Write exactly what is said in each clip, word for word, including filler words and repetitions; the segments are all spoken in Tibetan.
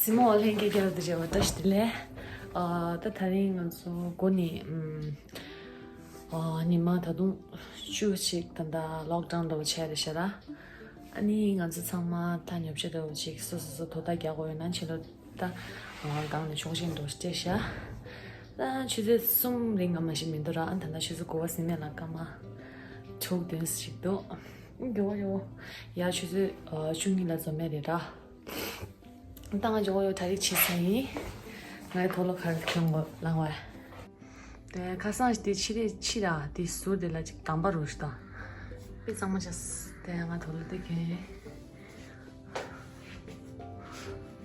སྲིང་མོ་ལྷན་རྒྱས་རྒྱལ་དུ་བྱེད་པ་བཀྲ་ཤིས་བདེ་ལེགས། ཨ། ད་དེ་རིང་ང་ཚོ་འགོ་ནས་ཨམ། ཨ། ཉི་མ་ད་དུང་བཅུ་ཞིག་ད་ལྟ་ལོག་ཌའུན་འདྲ་བོ་བྱས་རེད་ཤག་ར། ཨ་ནི་ང་ཚོ་ཚང་མ་ད་ཉོ་ཆ་འདྲ་བོ་ཅིག་སོ་སོ་སོ་དོ་བདག་རྒྱག་དགོས་ཡོད་ན་ཕྱི་ལོགས་ད་སྒང་ནས་ཆོག་མཆན་འདྲ་བོ་སྤྲད་ཤག་ད་ཆུ་ཚོད་གསུམ་རིང་ངམ་ཞིག་མི་འདུག་ར། ཨ་ད་ལྟ་ཆུ་ཚོད་དགུ་པ་ཟིན་མེད་ལ་སྐར་མ་དྲུག་བདུན་ཞིག་འདུག་ཨ་མགྱོགས་པོ་མགྱོགས་པོ། ཡ་ཆུ་ཚོད་ཨ་བཅུ་གཉིས་ལ་འཛོམས་མེད་རེད་ར། ད་ང་ཇོ་ཡོ་ད་རེས་ཕྱི་ས་ཡིན། ངའི་དོ་ལོ་ཁར་ཁྱོད་མགོ་ལངས་བས། དེ་ཁ་སང་དེ་ཕྱི་རེད་ཕྱི་ར་དེ་ཟུར་དེ་ལ་ཅིག་དམ་པ་རུ་ཞིག་དང་། དཔེ་གཙང་མ་བྱས། དེ་ང་དོ་ལོ་དེ་གན།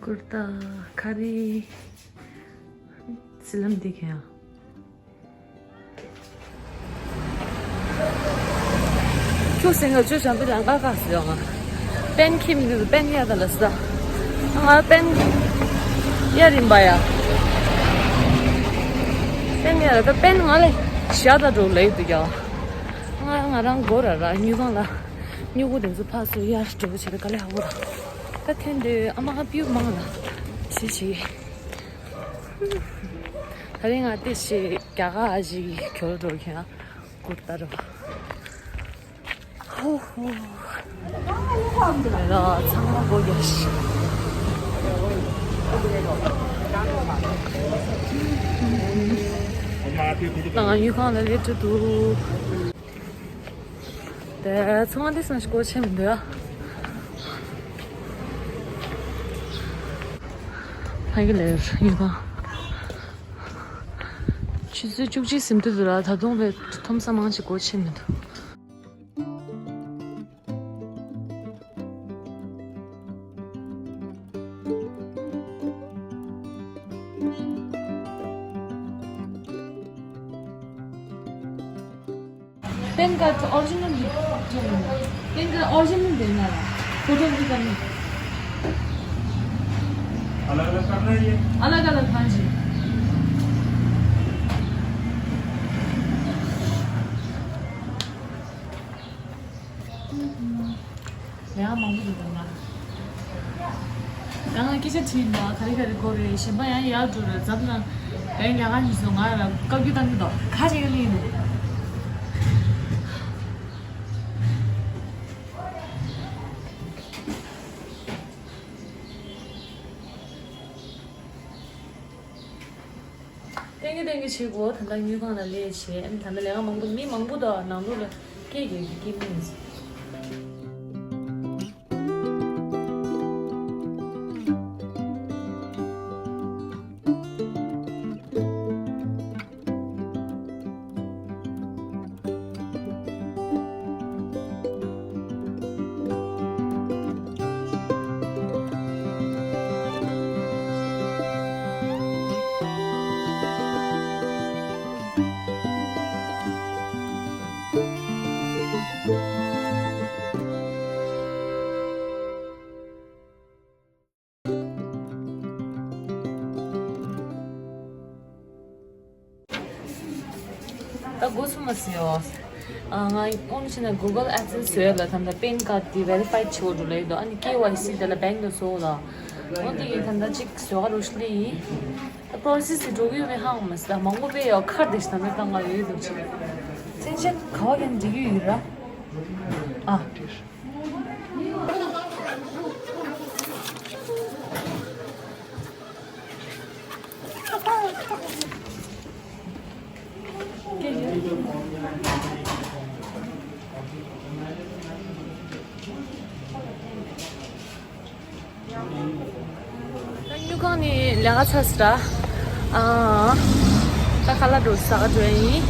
ཀུར་ཏ། ཁ་རི། སི་ལམ་དེ་གན་ཡང་། ཁྱོད་སེང་ག་ཅོ་བྱམས་པའི་ལང་ཀ་ཀ་སི་ཡོང་ང་། པན་ཁྱིམ་དུ་པན་ཡ་ད་ལ་ས། ང་པན་ཡ་རིམ་པ་ཡ། པན་ཡ་ད་པན་ང་ལས་ཞྭ་ད་འགྲོ་ལེ་དུ་ཡ། ང་ང་རང་སྒོ་ར་ར་ཉུལ་ཁང་ལ། ཉུལ་ཁུག་དེ་ཚོ་ཕར་ཚུར་ཡར་འགྲོ་བྱེད་དུ་དཀའ་ལས་ཧ་གོ་ར། ད་ཐེན་དུ་ཨ་མ་ང་པིའུ་མང་ལ་ཞེས་བྱེད། ད་རིང་ང་ཏི་ཞེས་རྒྱ་གར་ཨ་ཞིག་གྱོར་འགྲོ་མཁན་ཀུར་ཏ་རོ། ཧོ་ཧོ། ལ་ཚང་མ་སྒོ་རྒྱག་ཤི། ད་ང་ཉུལ་ཁང་ལ་སླེབས་འགྲོ་འདུག་དེ་ཚང་མ་དེ་སང་ཞིག་སྒོ་ཕྱེ་མི་འདུག་ཕ་གི་ལས་ཡིན་པ། ཆུ་ཚོད་བཅུ་གཅིག་ཟིན་དུས་འདུག་ར། ད་དུང་བས་ཐོམ་ས་མང་ཞིག་སྒོ་ཕྱེ་མི་འདུག་པན་ཀར་ཌི་ཨོ་རི་ཇི་ནལ་རེད། པན་ཀར་ཌི་ཨོ་རི་ཇི་ནལ་རེད་ན་ལ། ཕོ་ཊོ་བི་ཀར་ནི། अलग अलग करना है ये। अलग अलग, हाँ जी। ལས་ཀ་མང་པོ་འདུག་ད་ང་། ཡང་སྐད་ཆ་དྲིས་ན་ག་རེ་ག་རེ་དགོས་རེད། གཞན་པ་ཡང་ཡར་འགྲོ་རེད། འཛམ་གླིང་ཡང་ལས་ཀ་གཉིས་སུ་ང་ལ་བཀའ་བཀྱོན་བཏང་གི་འདུག་ག་བྱེད་ཀྱི་ལིང་འདུག་ཏན་གི་ཏན་གི་བྱེད་དགོས། ད་ལྟ་དངུལ་ཁང་ལ་སླེབས་བྱས། ཨ་ནི་ད་ལྟ་ལས་ཀ་མང་པོ་མི་མང་པོ་དང་ནང་ལོགས་ལ་སྐད་རྒྱག་གི་སྐད་མི་ཡིན། ད་སྒོ་སུ་མ་སི་ཡོ། ཨ་ང་ཨོན་ཆི་ན་Google AdSense་བཟོས་ལ་ད་ལྟ་པན་ཀར་ཌི་དེ་ཝེ་རི་ཕའི་བྱེད་དགོས་འགྲོ་ལེ་ཡོད་དོ། ཨ་ནི་ཀེ་ཝའི་སི་དེ་ལ་བེང་ལ་བཟོ་ལ། ཨོ་དེ་ཡིན་ད་ལྟ་ཅིག་བཟོ་ག་རུ་ཤི་ལེ་ཡིན། ད་པྲོ་སེ་སི་དེ་འགྲོ་གི་ཡོད་མེད་ཧ་གོ་མ་སི། ད་མང་པོ་བས་ཡོ་ཁར་དེ་ཤི་ད་ནི་ད་ང་ཡོད་དོ་ཅིག་སེམས་ཅན་ག་བ་ཀྱང་འགྲིག་གི་ཡོད་ར། ཨ། དངུལ་ཁང་ནས་ལས་ཀ་ཚར་སོང་ར། ཨ། ད་ཁ་ལག་འགྲོ་ཟ་ག་འགྲོ་ཡིན།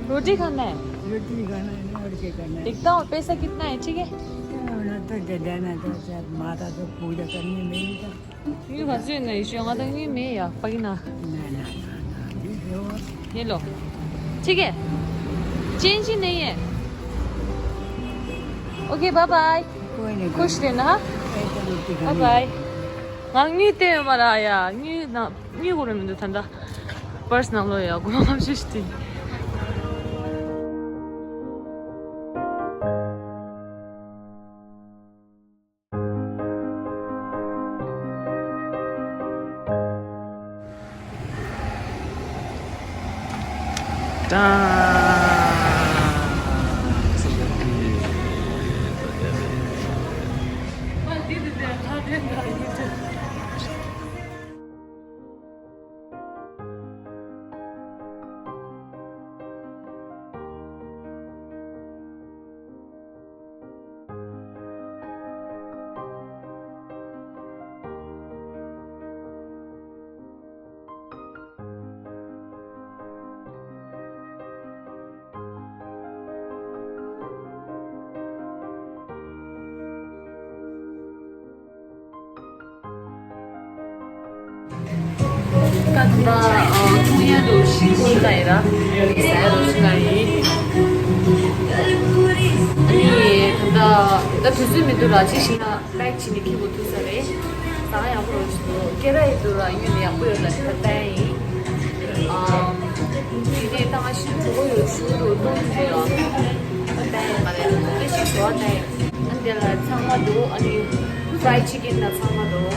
रोटी खाना है? रोटी खाना है ना, और क्या करना है? देखता हूँ, पैसा कितना है, ठीक है? क्या होना तो दे देना, तो शायद माता को पूजा करनी नहीं तो। དངུལ་ག་ཚོད་ཡོད་ན་ཡིད་ཤོད། ང་ད་དངུལ་མེད་ཡ། ཕ་གི་ན། ना, ना, ना, ना, अभी जो ये लो। ठीक है। चेंज ही नहीं है। Okay, bye bye. कोई नहीं, खुश रहना, हाँ? ऐसा रोटी खानी। Bye bye. ང་དངུལ་སྟེར་ཡོད་མ་རེད་ཡ། དངུལ་ན་དངུལ་དགོས་རེད་མི་འདུག་ད་ལྟ་པར་སི་ནང་ལོགས་ཡ་སྒོར་མོ་ལྔ་བཅུ་ཞིག་སྟེར། ཀྲང་། ད་ད་ལྟ་ཨ་ཐུང་ཡ་འདུག་ཤིང་ཤིང་ལ་ཡིན་ར། ཟ་ཡ་འདུག་ཤིང་ལ་ཡིན། ཨ་ནི་ད་ལྟ་ད་དུས་ཚོད་མི་འདུག་ར། ཅིག་ཞིག་ན་པེག་བྱས་ནས་འཁྱེར་དགོས་ཐུག་ས་རེད། ཟ་ཡག་པོ་རོ་ཞིག་འདུག་སྐེ་ར་ཡི་འདུག་ར། གཡོན་ནས་ཡག་པོ་ཡོད་ལ་ད་ལྟ་ཡིན། ཨ་དེ་ནས་ད་ང་ཞིག་གྲོད་ཁོག་ཡོད་ཤུགས་འདུག་སྟོང་ཞིག་རེད་ཡ། ད་ལྟ་ཡིན་མ་རེད། སྐད་ཆ་ཟ་བ་ད་ཡིན། ཨ་ནི་དེ་ལ་ཚང་མ་འདུག་ཨ་ནི་fried chicken ལ་ཚང་མ་འདུག་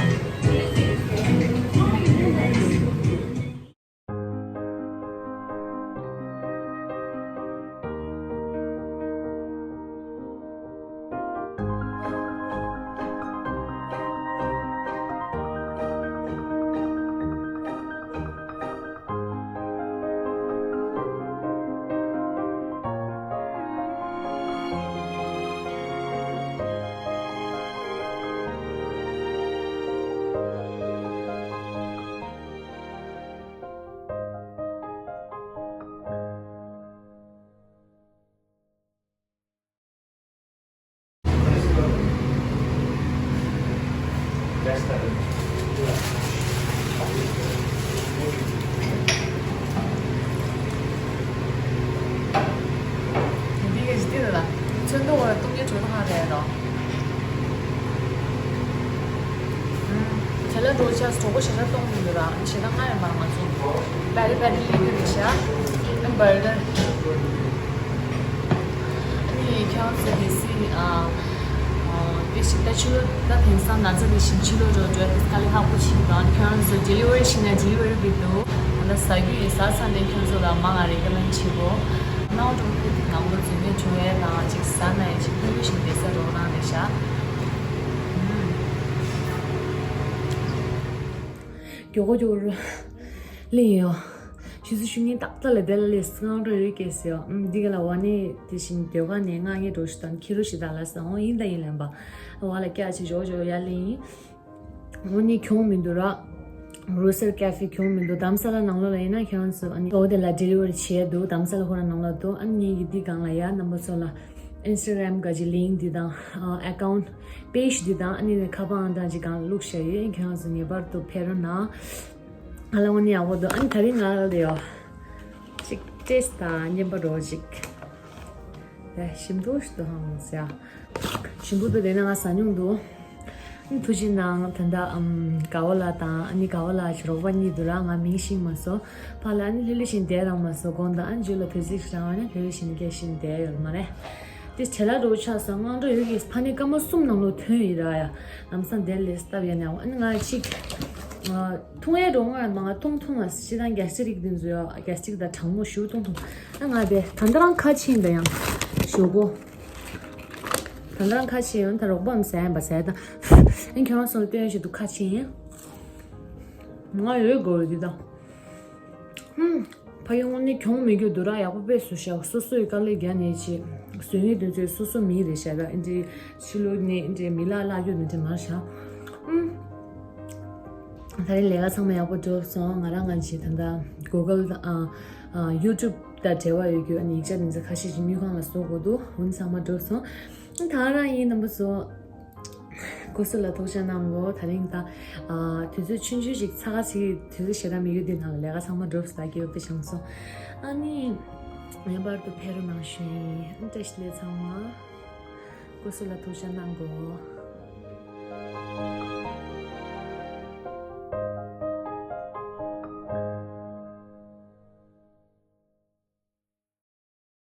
འདི་ག་ཅི་འདི་ལ་ཚོན་མདོག་བར་སྟོང་གི་གྲོད་ཁ་རེད་དོ། བྱ་ལ་འགྲོ་ཆ་གྲོད་ཁོག་ཞེ་དྲག་སྟོང་གི་ཡོད་ར། ཞེ་དྲག་ང་ཡང་མར་མ་བཙོང་། བེ་རི་བེ་རི་ལི་གི་རེད་ཤག་ཨ་ནི་བར་གར། ཨ་ནི་ཁྱེད་རང་ཚོ་གལ་སྲིད་ཨ་དེ་ཞིག་ད་ཕྱི་ལོགས་ད་དེང་སང་ན་ཚ་དེ་བཞིན་ཕྱི་ལོགས་འགྲོ་འགྲོ་དེ་དཀའ་ལས་ཁག་པོ་ཞིག་དང་། ཁྱེད་རང་ཚོ་delivery ཞིག་ན་delivery གི་འདུག་ད་ཟ་རྒྱུ་ཡིན་ཟ་ཚར་ནས་ཁྱེད་རང་ཚོ་ལ་མ་ང་recommend བྱེད་གོ། ནའོ་ཀྲུང་ཁུ་དེ་ནང་ལོ་རྫུན་མས་བྱུང་བའི་ནང་ཅིག་ཟ་ན་ཡང་ཅིག་ཕུལ་བཞིན་བསྡད་ས་རོགས་གནང་རེད་ཤག་མགྱོགས་པོ་མགྱོགས་པོ་གླེང་ཡོད། ཞུ་ཚིག་ཞུ་ངེས་ཏག་ཏག་ལ་དེ་ལ་ལས་སྔ་འགྲོ་ཡོད་སྐད་ཟེར་ཡོད། ཨམ་འདི་ག་ལ་བ་ནས་དེ་བཞིན་སྡོད་ག་ནས་ང་ངའི་འགྲོ་ཞུ་དང་ཁྱི་རུ་ཞིག་དང་ལ་ཟེར་འོང་ཡིན་ད་ཡིན་ལན་པ། བ་ལ་སྐྱ་ཆེ་ཞོག་ཞོག་ཡ་ལེ་ཡིན། འོ་ནི་གྱོང་མི་འདུག་ར། རུ་སེལ་ཀ་ཧྥེ་གྱོང་མི་འདུག་དྷ་རམ་ས་ལ་ནང་ལོགས་ལ་ཡིན་ན་ཁྱེད་རང་ཚོ་ཨ་ནི་འོ་དེ་ལ་delivery བྱས་འདུག་དྷ་རམ་ས་ལ་ཁོ་རང་ནང་ལོགས་འདུག་ཨ་ནི་ངེད་ཀྱི་འདི་སྒང་ལ་ཡ་རྣམ་པ་ཚོ་ལ་Instagram ག་ཅི་link འདི་དང་account page འདི་དང་ཨ་ནི་ཁ་པར་ཨང་གྲངས་ཅིག་སྒང་བླུགས་བཞག་ཡོད། ཁྱེད་རང་ཚོ་ངེས་པར་དུ་ཕེབས་རོགས་གནང་། ཨ་ལ་འོ་ནི་ཡག་པོ་འདུག་ཨ་ནི་ད་རིང་ང་ལ་ཡོད་ཅིག་taste དང་སྙན་པ་འགྲོ་ཅིག་ད་ཞིམ་པོ་ཞིག་ཏུ་ཧང་ཟེར། ཞིམ་པོ་འདུག་དེ་ན་ང་ཟ་མྱོང་འདུག་ཨ་ནི་ཐུགས་རྗེ་གནང་ད་ལྟ་ཨམ་དགའ་བ་ལགས་དང་ཨ་ནི་དགའ་བ་ལགས་ཀྱི་རོགས་པ་གཉིས་འདུག་ར། ང་མིང་ཤེས་མ་སོང་། ཕར་ལ་ཨ་ནི་ལྷོད་ལྷོད་བཞིན་བསྡད་རང་མ་སོང་། དགོངས་དག་ཨ་ནི་རྗེས་ལ་དུས་ཚིགས་རང་བ་ནི་ལྷོད་ལྷོད་བཞིན་སྐད་བཞིན་བསྡད་ཡོད་མ་རེད། དེ་བྱེད་ལ་འགྲོ་ཆགས་སོང་། དངངས་སྐྲག་ཡོད་ཀྱི་ཕ་ནི་སྐར་མ་གསུམ་ནང་ལོགས་ཐོན་ཡིན་ར་ཡ། ལམ་སང་དེ་ལས་སྟབས་ཡ་ནས་ཨ་ནི་ང་ཅིག་ཐུང་ཡ་འགྲོ་ང་མ་ང་ཐུང་ཐུང་ལ་ཤི་དང་ག་སི་རིག་དེ་ཚོ་ཡ་ག་སི་རིག་དང་གྲང་མོ་ཞུ་ཐུང་ཐུང་། ཨ་ང་དེ་ད་ལྟ་རང་ཁ་ཕྱིན་ད་ཡང་ཞོག་གོ། ད་ལྟ་རང་ཁ་ཕྱིན་ཡོང་ད་རོགས་པ་མ་ཟ་ཡང་པ་ཟ་ཡ་ད། ཨ་ཁྱོད་རང་སོང་སྟོན་ཞིག་ཏུ་ཁ་ཕྱིན་ཡིན། ང་ཡོད་དགོས་འདི་ད། ཧུམ། ཕ་གི་དངོས་གནས་གྱོང་མི་རྒྱུ་འདུག་ར། ཡག་པོ་དཔེ་བཟོ་ཤག་སོ་སོའི་དཀའ་ལས་རྒྱག་ནས་ཅི། བཟོ་ངེས་དུས་ཚོད་སོ་སོ་མི་རེད་ཤག་ག་འདི་ཕྱི་ལོགས་ནས་འདི་མི་ལ་ལ་རྒྱུ་ནི་འདི་མར་ཤག་ཧུམ། ད་རེས་ལས་ཀ་ཚང་མ་ཡག་པོ་འགྲུབ་སོང་། ང་རང་ང་ཅི་ད་ལྟ་Google དང་ཨ་ཨ་YouTube དང་འབྲེལ་བ་ཡོད་རྒྱུ་ཨ་ནི་ཡིག་ཆ་འདི་ཚོ་ཁ་ཤས་ཅིག་དངུལ་ཁང་ལ་བཟོ་དགོས་འདུག་འོ་ནི་ཚང་མ་འགྲུབ་སོང་། ད་རང་ཡིན་རྣམ་པ་ཚོ། སྐུ་གཟུགས་ལ་ཐུགས་རྗེ་གནང་གོ། ད་རིང་ད་ཨ་དུས་ཚོད་ཆུང་ཆུང་ཞིག་ཚ་ག་ཚིག་དུས་ཚོད་ཞེ་དྲག་མི་ཡོད་དུས་ནང་ལས་ཀ་ཚང་མ་འགྲུབ་ས་སྐྱིད་པོ་དཔེ་བྱུང་སོང་། ཨ་ནི་ངེས་པར་དུ་ཕེབས་རོགས་གནང་ཞུ་ཡིན། བཀྲ་ཤིས་བདེ་ལེགས་ཚང་མ། སྐུ་གཟུགས་ལ་ཐུགས་རྗེ་གནང་གོ།